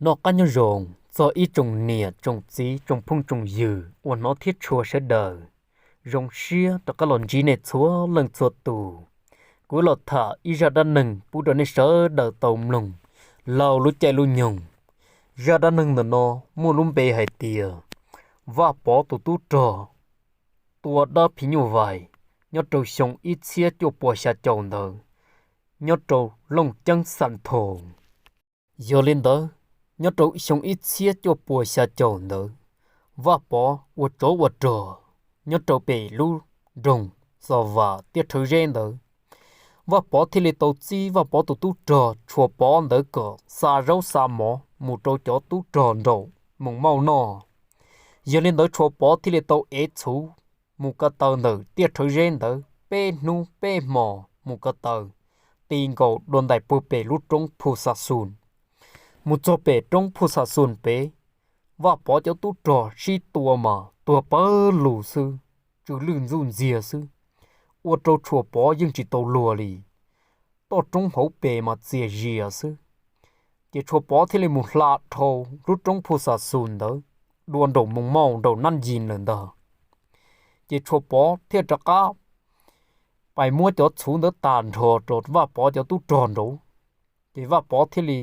Noj qab nyob zoo txog ib tsoom niam tsoom txiv tsoom phooj tsoom ywg uas hnov thiab tshua sawv daws. Zoo siab rov qab los ntsib nej txhua leej txhua tus. Kuv los tham ib zaj dab neeg pub rau nej sawv daws tau mloog laug lub caij lub nyoog. Zaj dab neeg ntawm no muaj lub npe hais tias Vaj Pov tus tub rog tua dab phim nyuj vais nyob rau xyoo ib txhiab cuaj puas xya caum ntawd, nyob rau Looj Ceeb Xam Thoos. Yog li ntawd, nyob rau xyoo ib txhiab cuaj puas xya caum ntawd, Vaj Pov ua tsov ua rog nyob rau pem lub nroog Xos Vam Tiaj Rhawv Zeb ntawd. Vaj Pov thiaj li tau txib Vaj Pov tus tub rog Tshua Pov ntawd kom xa zaub xa mov mus rau cov tub rog nraum Moos Mauj noj. Yog li ntawd Tshua Pov thiaj li tau ev txhuv mus ko taw ntawm Tiaj Rhawv Zeb ntawd peb hnub peb hmos mus ko taw, ti nkaus dua ntais puag pem lub roob Phu Xa Xus. Mus txog pem roob Phu Xa Xus pem, Vaj Pov cov tub rog sib tua mas tuag pawg lug xwb, tsw lwj ntxuj ntxiag xwb, ua rau Tshua Pov yeej tsis tau luag li. Toj roob hauv pes mas txias zias xwb. Ces Tshua Pov thiaj li mus hla dhau lub roob Phu Xa Xus ntawd dua nraum Moos Mauj nraum Nab Yis lawm ntag. Ces Tshua Pov thiaj rov qab pais muab cov txhuv ntawd tas nrho rau Vaj Pov cov tub rog nraud. Ces Vaj Pov thiaj li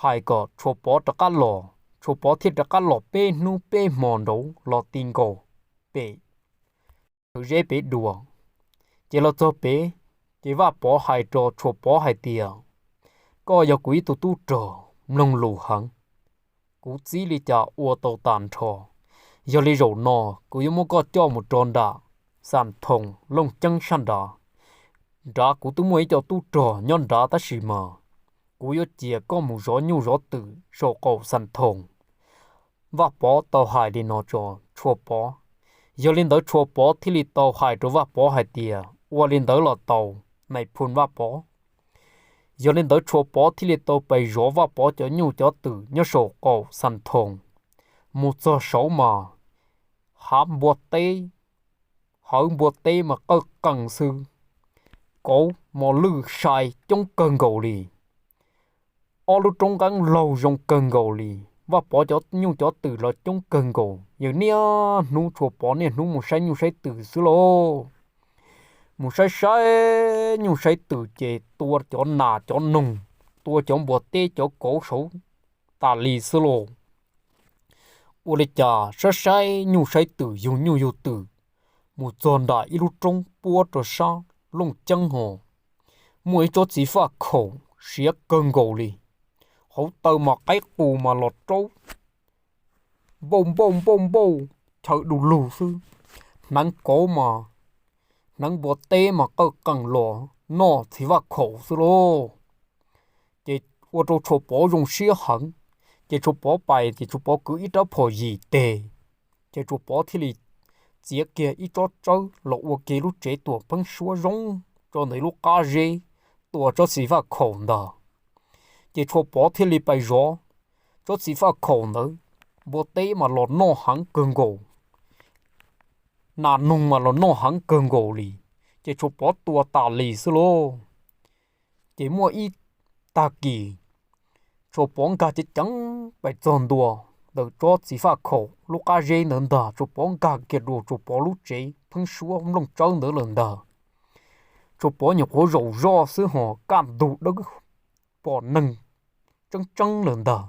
hais kom Tshua Pov rov qab los, Tshua Pov thiaj rov qab los peb hnub peb hmos nraud los ti nkaus pem Rhawv Zeb pem dua. Ces los txog pem, ces Vaj Pov hais rau Tshua Pov hais tias, koj yog kuv ib tug tub rog mloog lus heev, kuv txib li cas ua tau tas nrho. Yog li zaum no kuv yuav muab koj coj mus rau nram Xam Thoos Looj Ceeb sab nrad. Nrad kuv twb muaj ib co tub rog nyob nrad tab sis mas kuv yuav cia koj mus zov nyuj zov twm saum qaum Xam Thoos. Vaj Pov tau hais li no rau Tshua Pov. Yog li ntawd Tshua Pov thiaj li tau hais rau Vaj Pov hais tias ua li ntawd los tau, nais phoo Vaj Pov. Yog li ntawd Tshua Pov thiaj li tau pais zov Vaj Pov cov nyuj cov twm nyob saum qaum Xam Thoos. Mus txog saud mas hav npua teb, hawv npua teb mas qawj qees xwb, kauv mos lwj sai coob kawg nkaus li. Ob lub roob nqeeb laug zoo kawg nkaus li. Vaj Pov cov nyuj cov twm los coob kawg nkaus, yawg niaj hnub Tshua Pov niaj hnub mus saib nyuj saib twm xwb lauj. Mus saib saib nyuj saib twm ces tua cov nas cov noog, tua cov npua teb cov kauv saud tas li xwb lauj. Ua li cas saib saib nyuj saib twm yug nyuj yug twm, mus txog nram ib lub roob puab rau sab Looj Ceeb ho muaj ib tsob txiv faj khaum siav kawg nkaus li, hauv taw mas qaib qus mas los raub npauj npauj npauj npauj chaw du lug xwb. Hneev kauv mas, hneev npua teb mas qawj qees los noj txiv faj khaum xwb lauj. Ces ua rau Tshua Pov zoo siab heev. Ces Tshua Pov pais ces Tshua Pov kwv ib rab phom yim teg, ces Tshua Pov thiaj li txiav kiag ib tsob tsawb los ua kiag lub tsev tuam pheeb suab zoo tso ntawm lub qab zeb, tua tsob txiv faj khaum ntag. Ces Tshua Pov thiaj li pais zov tsob txiv faj khaum ntawd, npua teb mas los noj heev kawg nkaus, nas noog mas los noj heev kawg nkaus li, ces Tshua Pov tua tas li xwb lauj. Ces muaj ib tag kis, Tshua Pov nkag ceev ceev pais txog ntua ntawm tsob txiv faj khaum lub qab zeb ntawd ntag, Tshua Pov nkag kiag dua Tshua Pov lub tsev pheeb suab nplooj tsawb ntawd lawm ntag. Tshua Pov nyuam qhuav zaum zoj xwb ho kaj ntug dawb pom neeg tseeb tseeb lawm ntag.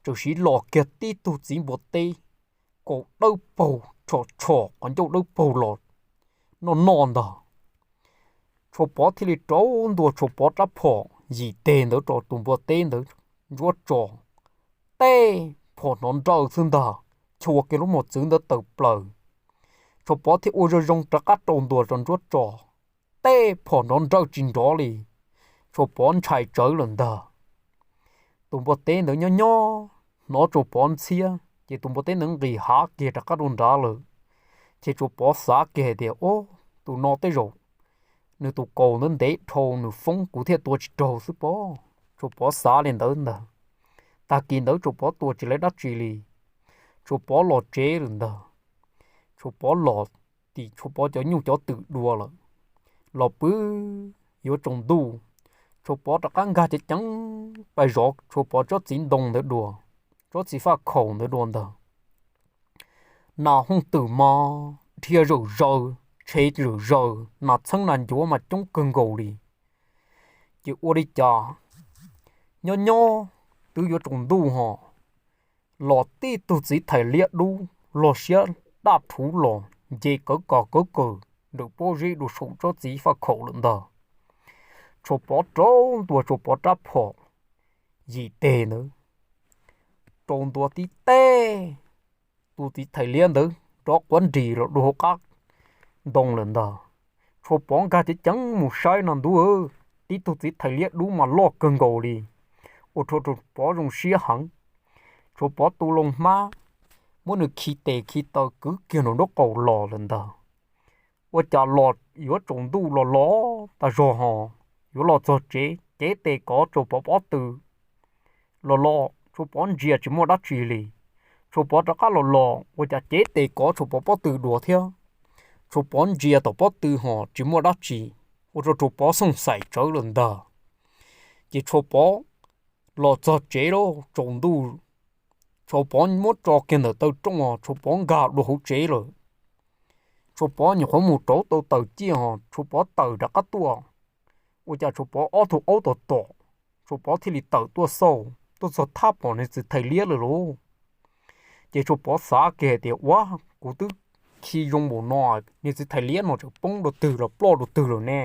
Txawm siv los kiag tib tug txiv npua teb, kaus dawb paug tshom tshom qhov ncauj dawb paug los noj noj ntag. Tshua Pov thiaj li rau ntua Tshua Pov rab phom yim teg ntawd rau tus npua teb ntawd ntsuab tso, teb phom hnov nrawj xwb ntag, chua kiag lub mos txwv ntawd tawm plaws. Tshua Pov thiaj ua zoo zoo rov qab rau ntua rau ntsuab tso, teb phom hnov nrawj tsis nrov li. Tshua Pov ntshai tsawv lawm ntag. Tus npua teb ntawd nyob nyob hnov Tshua Pov ntxhiab ces tus npua teb ntawd nqis hav kiag rov qab rau nrad lawm. Ces Tshua Pov xav kiag hais tias, Ub, tus no tej zaum nws tus kaus ntawd ntev dhau nws foob kuv thiaj tua tsis raug xwb pob. Tshua Pov xav li ntawd ntag. Tag kis ntawd Tshua Pov tua tsis lawv dab tsi li. Tshua Pov los tsev lawm ntag. Tshua Pov los tim Tshua Pov cov nyuj cov twm dua lawm. Los pw yuav tsaus ntuj, Tshuav Pov rov qab nkag ceev ceev pais zov Tshuav Pov tsob txiv ntoo ntawd dua, tsob txiv faj khaum ntawd dua ntag. Nas hooj twm mas dhia zawm zaws, tshev zawm zaws, nas txheeb nas ncuav mas coob kawg nkaus li. Ces ua li cas nyob nyob twb yuav tsaus ntuj ho los tib tug txiv thais liab dub log siab daj rhuv los nce kawv kos kawv kawm nrawm pob zeb dua saum tsob txiv faj khaum lawm ntag. Tshuav Pov rau ntua Tshuav Pov rab phom yim teg ntawd, rau ntua tib teg, tus txiv thais liab ntawd rov quav nris los dua hauv qab ntoo lawm ntag. Tshuav Pov nkag ceev ceev mus saib no ntuj, tib tug txiv thais liab dub mas loj kawg nkaus li, ua rau Tshuav Pov zoo siab heev. Tshuav Pov tu loo hmab, muab nws khi tes khi taw kwv kiag nraum nraub qaum los lawm ntag. Ua cas los yuav tsaus ntuj los los tas zog ho yuav los txog tsev, cev tes kov Tshuav Pov pob tw los los Tshuav Pov ntsia tsis muaj dab tsi li. Tshuav Pov rov qab los los ua cas cev tes kov Tshuav Pov pob tw dua thiab, Tshuav Pov ntsia tom pob tw ho tsis muaj dab tsi, ua rau Tshuav Pov xooj xaim tsawv lawm ntag. Ces Tshuav Pov los txog tsev lawm tsaus ntuj, Tshuav Pov muab tso kiag ntawm taw rooj os, Tshuav Pov nkag dua hauv tsev lawm. Tshuav Pov nyuam qhuav mus rauv tau taws ciaj ho Tshuav Pov tawm rov qab tuaj, ua cas Tshuav Pov ob tug aub tom tom, Tshuav Pov thiaj li tawm tuaj xauj tuaj txog thab pom niag txiv thais liab lawm lauj. Ces Tshuav Pov xav kiag hais tias ua, kuv twb khi zoo npaum no, niag txiv thais liab no tseem poob dua twg los ploj dua twg lawm ne,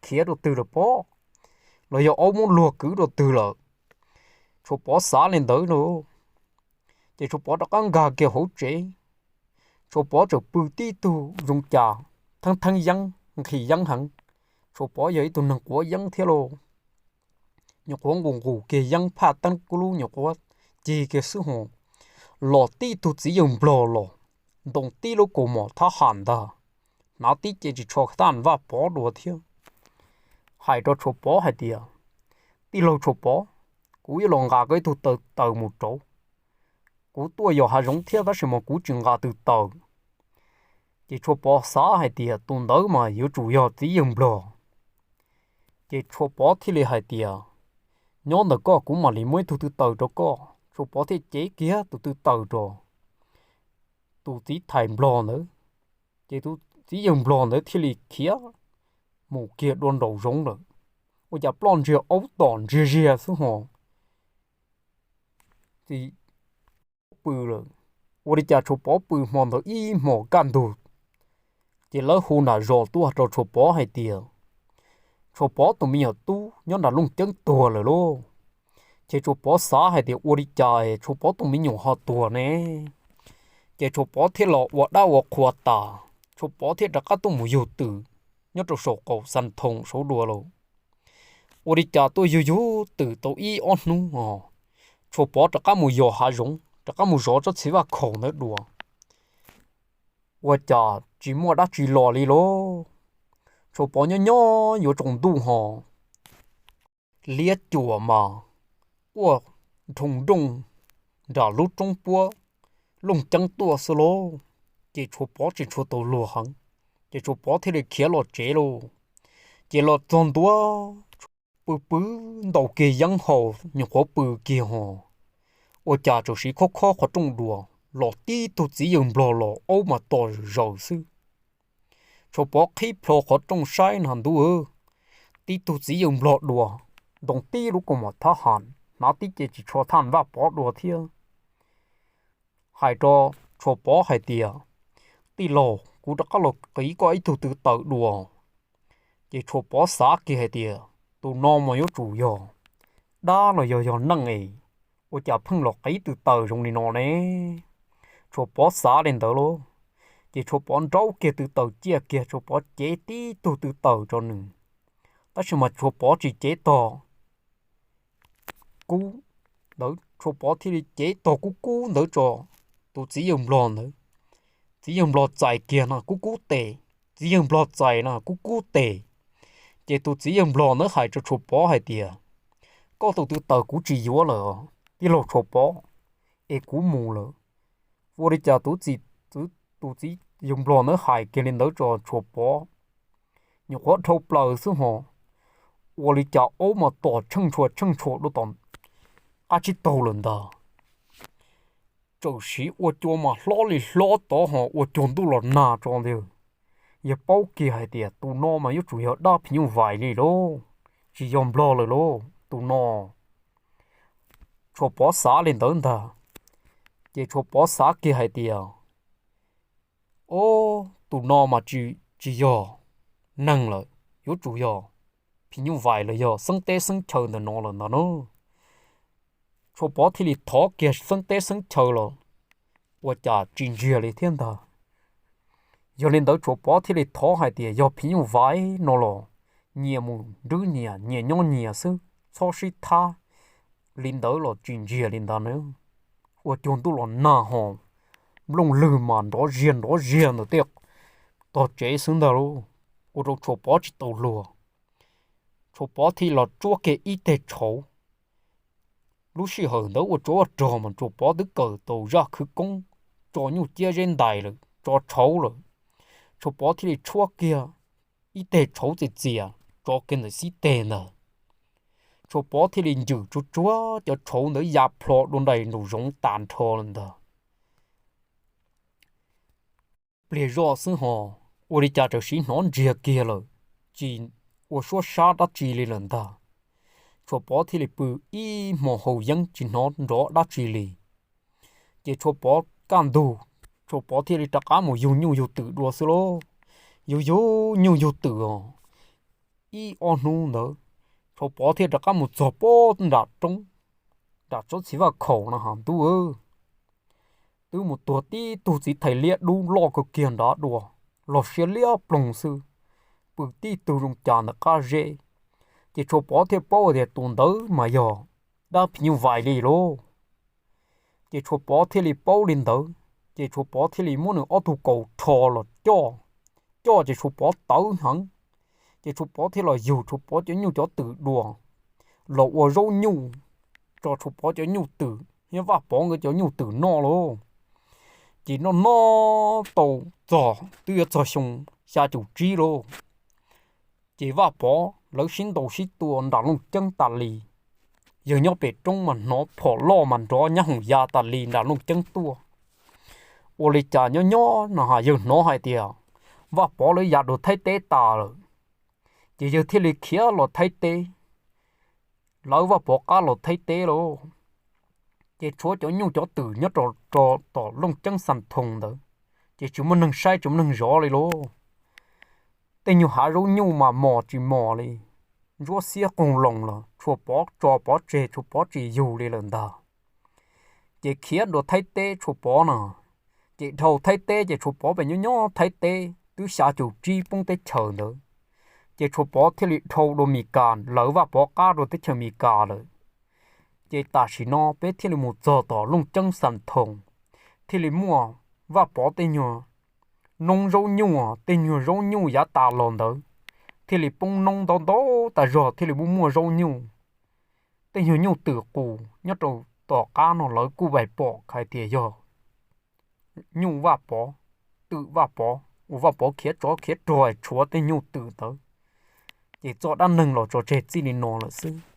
khiav dua twg lawm pob, los yog aub muab luag kwv dua twg lawm. Tshuav Pov xav li ntawd lauj. Ces Tshuav Pov rov qab nkag kiag hauv tsev, Tshuav Pov tseem pw tib tug zoo cas theeb theeb yeeb nqhis yeeb heev. Tshuav Pov yog ib tug neeg quav yeeb thiab lauj, nyuam qhuav nqus nqus kiag yeeb phaj teeb kub lub nyuam qhuav cig kiag xwb ho los tib tug txiv yawg nplog los ntoo tib lub kaus mom thab ham ntag, hnav tib ce ris tsho thaj Vaj Pov dua thiab. Hais rau Tshuav Pov hais tias, tij laug Tshuav Pov, kuv yuav los nqa koj ib tug taws taws mus rauv. Kuv tuaj yos hav zoov thiab tab sis mas kuv tsis nqa tw taws. Ces Tshuav Pov xav hais tias tus ntawd mas yuav tsum yog txiv yawg nplog. Ces Tshuav Pov thiaj li hais tias, nyob ntawm koj kuv mam li muab ib tug tw taws rau koj. Tshuav Pov thiaj cev kiag tus tw taws rau tus txiv thais nplog ntawd, ces tus txiv yawg nplog ntawd thiaj li khiav mus kiag dua nraum zoov lawm. Ua cas ploj ntsiag aub tom ntsiag ziag xwb ho txiv pw lawm. Ua li cas Tshuav Pov pw hmo ntawd ib hmos kaj ntug, ces lawv hu nram zos tuaj rau Tshuav Pov hais tias, Tshuav Pov tus me nyuam tub nyob nram Looj Ceeb tuag lawm lauj. Ces Tshuav Pov xav hais tias ua li cas Tshuav Pov tus me nyuam ho tuag ne? Ces Tshuav Pov thiaj los ua dab ua qhua tas, Tshuav Pov thiaj rov qab tuaj mus yug twm nyob rau saum qaum Xas Thoos saud dua lauj. Ua li cas tuaj yug yug twm tau ib ob hnub os, Tshuav Pov rov qab mus yos hav zoov, rov qab mus zov tsob txiv vaj khaum ntawd dua. Ua cas tsis muaj dab tsi los li lauj. Tshuav Pov nyob nyob yuav tsaus ntuj ho liab cuam mas quaj nroo nrooj nram lub roob puab Looj Ceeb tuaj xwb lauj. Ces Tshuav Pov tseem tshuav tau luag heev, ces Tshuav Pov thiaj li khiav los tsev lauj. Ces los txog ntua, pw pw ntaus kiag yeeb haus nyuam qhuav pw kiag ho, ua cas txawm siv khob khob qhov rooj dua, los tib tug txiv yawg nplog los aub mas tom zaws xwb. Tshuav Pov qhib plho qhov rooj saib na ntuj, tib tug txiv yawg nplog dua, ntoo tib lub kaus mom thab ham, hnav tib ce ris tsho thaj Vaj Pov dua thiab. Hais rau Tshuav Pov hais tias, tij laug, kuv rov qab los qiv koj ib tug tw taws dua. Ces Tshuav Pov xav kiag hais tias, tus no mas yuav tsum yog dab los yog yog neeg es, ua cas pheej los qiv tw taws zoo li no ne? Tshuav Pov xav li ntawd lauj, ces Tshuav Pov nraub kiag tw taws ciaj kiag, Tshuav Pov cev tib tug tw taws rau nws. Tab sis mas Tshuav Pov tsis cev tog kub ntawd, Tshuav Pov thiaj li cev tog kub kub ntawd tso, tus txiv yawg nplog ntawd. Txiv yawg nplog txais kiag no kub kub tes, txiv yawg nplog txais no kub kub tes. Ces tus txiv yawg nplog ntawd hais rau Tshuav Pov hais tias, koj tus tw taws kuv tsis yuav lawm, tij laug Tshuav Pov, es kuv mus lawm. Ua li cas tus txiv, tus txiv yawg nplog ntawd hais kiag li ntawd tso Tshuav Pov nyuam qhuav dhau plaws xwb ho, ua li cas aub mas tom tsheej tshua tsheej tshua dua tom qab tsib taug lawm ntag. Txawm siv ua cua mas hlob li hlob tod ho ua cuag ntuj los nag tso ntag. Yawg paub kiag hais tias tus no mas yuav tsum yog dab phim nyuj vais li lauj, tsis yog nplog lawm lauj tus no. Tshuas Pov xav li ntawd ntag, ces Tshuas Pov xav kiag hais tias, o, tus no mas tsis yog neeg lawm, yuav tsum yog phim nyuj vais los yog xeeb teb xeeb chaw ntawm no lawm ntag na. Tshuas Pov thiaj li thov kiag xeeb teb xeeb chaw los ua cas tsis ntsiag li thiab ntag. Yog li ntawd Tshuas Pov thiaj li thov hais tias yog phim nyuj vais no los nyias mus nrwb nyias, nyias nyob nyias xwb, txhob sib thab li ntawd los tsis ntsiag li ntag na. Ua cuag ntuj los nag ho nplooj lwg mas nrov ziag nrov ziag ntawm tej tog tsev xwb ntag lauj, ua rau Tshuas Pov tsis tau luag. Tshuas Pov thiaj los tsuab kiag ib teg tshauv. Lub sij hawm ntawd ua tsov ua rog mas Tshuas Pov twb kawm tau zaj khwv koob tso nyuj ciab zeb ntais lawm, tso tshauv lawm. Tshuas Pov thiaj li tshuab kiag ib teg tshauv txias txias tso kiag ntawm xib teg ntag. Tshuas Pov thiaj li ncwm tsuag tsuag cov tshauv ntawd ya plho dua nraim nraum zoov tas nrho lawm ntag. Pliag zoj xwb ho, ua li cas txawm siv hnov ntsiag kiag lawm, tsis ua suab sab dab tsi li lawm ntag. Tshuas Pov thiaj li pw ib hmo haus yeeb tsis hnov nrov dab tsi li. Ces Tshuas Pov kaj ntug, Tshuas Pov thiaj li rov qab mus yug nyuj yug twm dua xwb lauj. Yug yug nyuj yug twm os, ib ob hnub ntawd Tshuas Pov thiaj rov qab mus txog pob nram roob, nram tsob txiv vaj khaum no ha ntuj, twb mus tuag tib tug txiv thais liab dub loj kawg kiag nrad dua, los siab liab ploog xwb, pw tib tug zoo cas ntawm qab zeb. Ces Tshuas Pov thiaj paub tias tus ntawd mas yog dab phim nyuj vais li lauj. Ces Tshuas Pov thiaj li paub li ntawd, ces Tshuas Pov thiaj li muab nws ob tug kaus rho los coj, coj ces Tshuas Pov tawv heev. Ces Tshuas Pov thiaj los yug Tshuas Pov cov nyuj cov twm dua, los ua zaub nyuj tso Tshuas Pov cov nyuj twm thiab Vaj Pov nkawd cov nyuj twm noj lauj. Ces noj noj tau txog twb yuav txog xyoo xya caum tsib lauj, ces Vaj Pov lawv sib ntaus sib tua nram Looj Ceeb tas li. Yawg nyob pem roob mas hnov phom loj mas nrov nyab hoom ya tas li nram Looj Ceeb tuaj. Ua li cas nyob nyob no ha yawg hnov hais tias Vaj Pov lawv ya dua Thaib teb tas lawm, ces yawg thiaj li khiav los Thaib teb, lawv Vaj Pov qab los Thaib teb lauj. Ces tshuav cov nyuj cov twm nyob rau tom Looj Ceeb Xas Thoos ntawd, ces tsis muaj neeg saib tsis muaj neeg zov li lauj. Tej nyuag hav zaub nyuj mas mos tsis mos li, ntsuab xiab qoog loos los Tshuas Pov tso pov tseg Tshuas Pov tsis yug li lawm ntag. Ces khiav dua Thaib teb Tshuas Pov no, ces dhau Thaib teb ces Tshuas Pov pem nyob nyob Thaib teb twb xya caum tsib poob teb chaws ntawd, ces Tshuas Pov thiaj li dhau dua Mes Kas lawv Vaj Pov qab dua teb chaws Mes Kas lawm. Ces tam sim no peb thiaj li mus txog tom Looj Ceeb Xas Thoos, thiaj li muaj Vaj Pov tej nyuag noob zaub nyuj, tej nyuag zaub nyuj yav tas los ntawd thiaj li poob noob ntau ntau tas zog thiaj li muaj muaj zaub nyuj. Tej nyuag nyuj twm qus nyob rau tom qab no lawv kuj vais pom hais tias yog nyuj Vaj Pov, twm Vaj Pov uas Vaj Pov khiav tsov khiav rog tshuav tej nyuj twm ntawd. Ces txoj dab neeg los tso tseg txij li no lawm xwb.